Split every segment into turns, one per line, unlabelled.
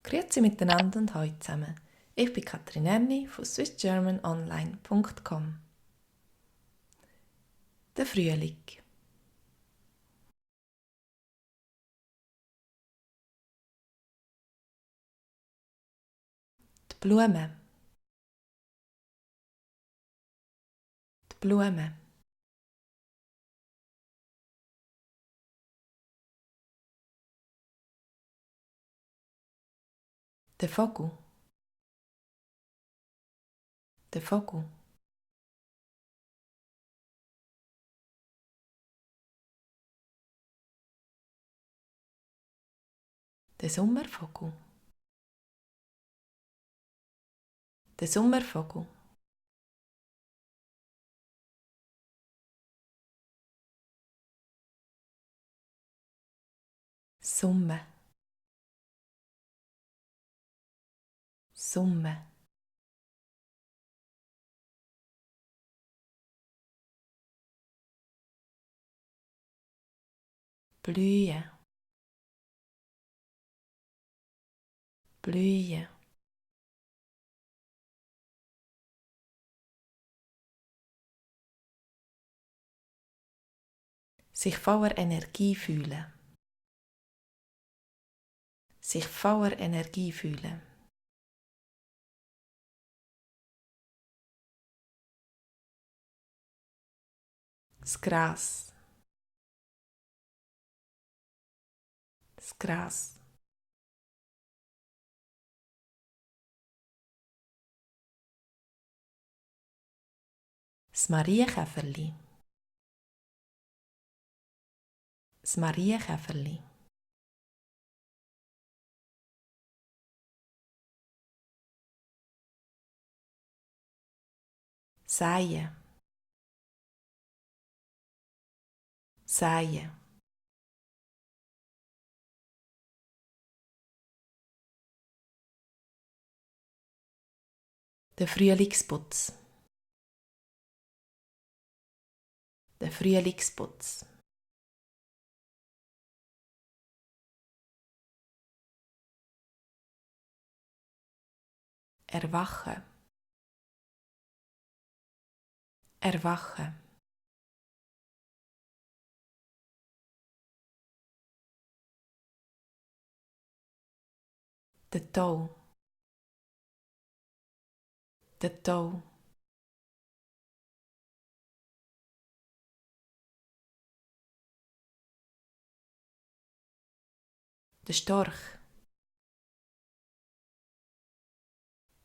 Grüezi miteinander und hallo zusammen. Ich bin Katrin Erni von swissgermanonline.com. Der Frühling. Die Blume. Die Blume. Der Vogel. Der Vogel. Der Sommervogel. Der Sommervogel. Summe. Summe. Blühe. Blühe. Sich voller Energie fühlen. Sich voller Energie fühlen. Das Gras. Das Gras. Das Marienkäferli. Das Marienkäferli. Säen. Säen. Der Frühlingsputz. Der Frühlingsputz. Erwachen. Erwachen. Der Tau. Der Tau. Der Storch.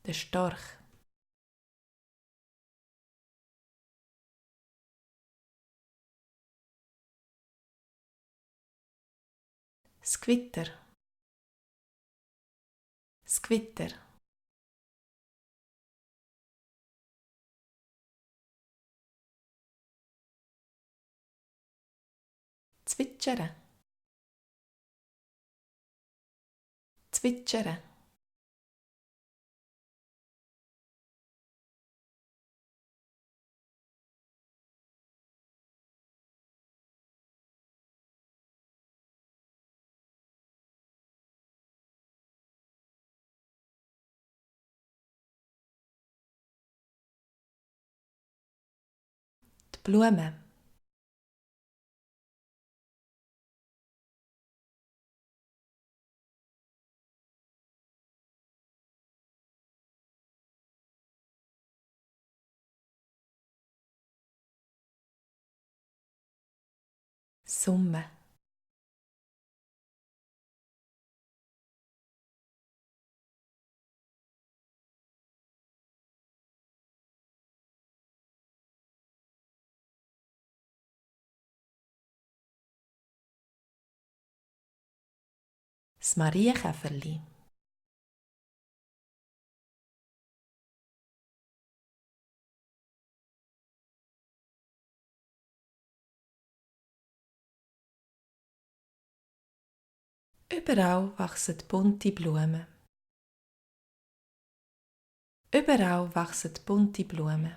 Der Storch. Das Gewitter. Das Gewitter. Zwitschern. Zwitschern. Die Blume. Summe. Das Marienkäferli. Überall wachsen bunte Blumen. Überall wachsen bunte Blumen.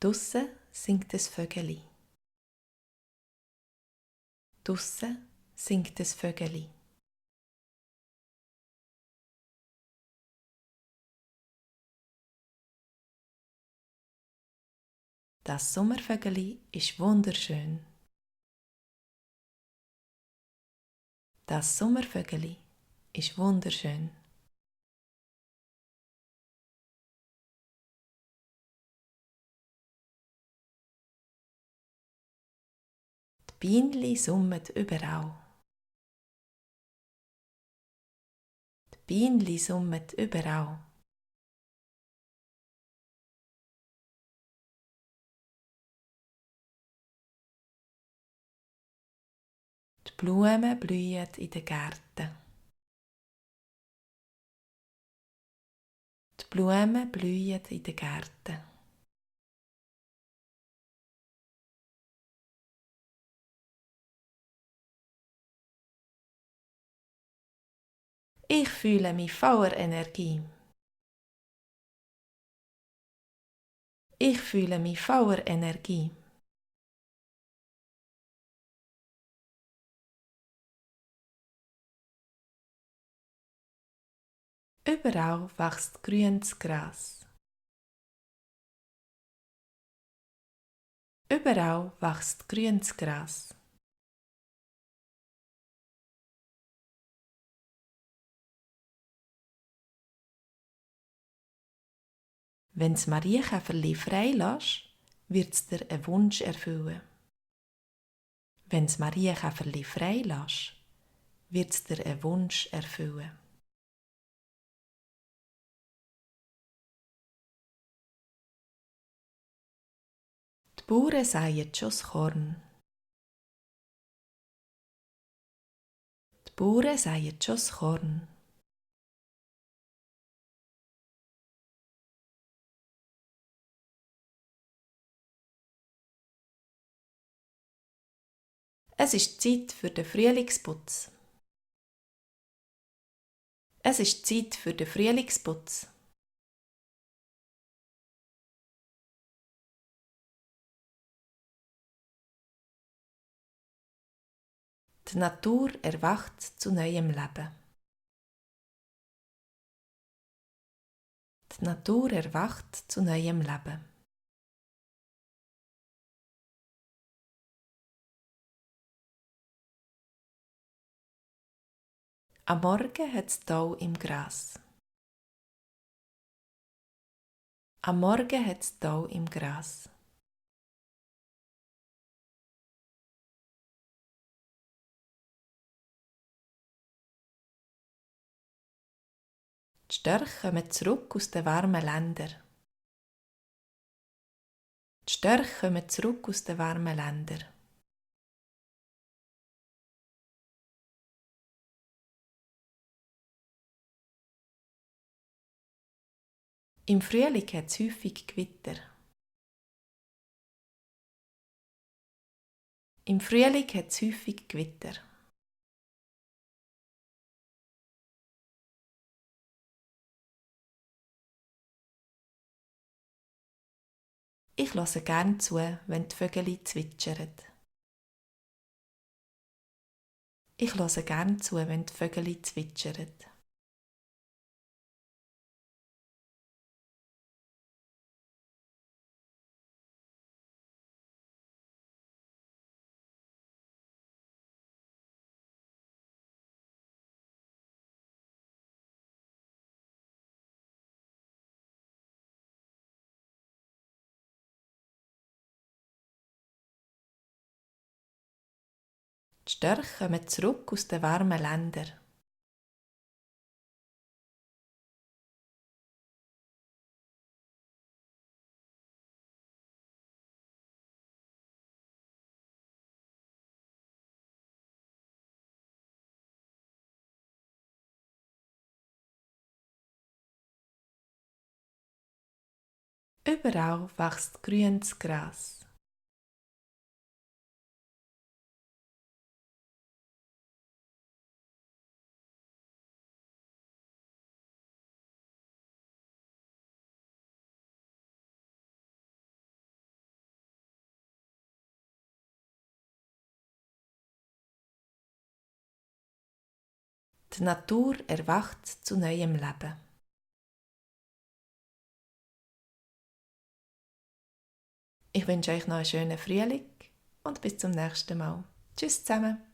Draussen singt es Vögeli. Dusse singt es Vögeli. Das Sommervögeli ist wunderschön. Das Sommervögeli ist wunderschön. Die Bienli summen überall. Die Bienli summen überall. Die Blumen blühen in den Gärten. Die Blumen blühen in den Gärten. Ich fühle mich voller Energie. Ich fühle mich voller Energie. Überall wächst grünes Gras. Überall wächst grünes Gras. Wenn's Marienkäferli freilässt, wird's dir einen Wunsch erfüllen. Wenn's Marienkäferli freilässt, wird's dir einen Wunsch erfüllen. Die Bauern säen schon das Korn. Die Bauern säen schon das Korn. Es ist Zeit für den Frühlingsputz. Es ist Zeit für den Frühlingsputz. Die Natur erwacht zu neuem Leben. Die Natur erwacht zu neuem Leben. Am Morgen hat es Tau im Gras. Am Morgen hat es Tau im Gras. Die Störche kommen zurück aus den warmen Ländern. Die Störche kommen zurück aus den warmen Ländern. Im Frühling hat es häufig Gewitter. Im Frühling hat es häufig Gewitter. Ich höre gern zu, wenn die Vögel zwitschern. Ich höre gern zu, wenn die Vögel zwitschern. Die Störche kommen zurück aus den warmen Ländern. Überall wächst grünes Gras. Die Natur erwacht zu neuem Leben. Ich wünsche euch noch einen schönen Frühling und bis zum nächsten Mal. Tschüss zusammen.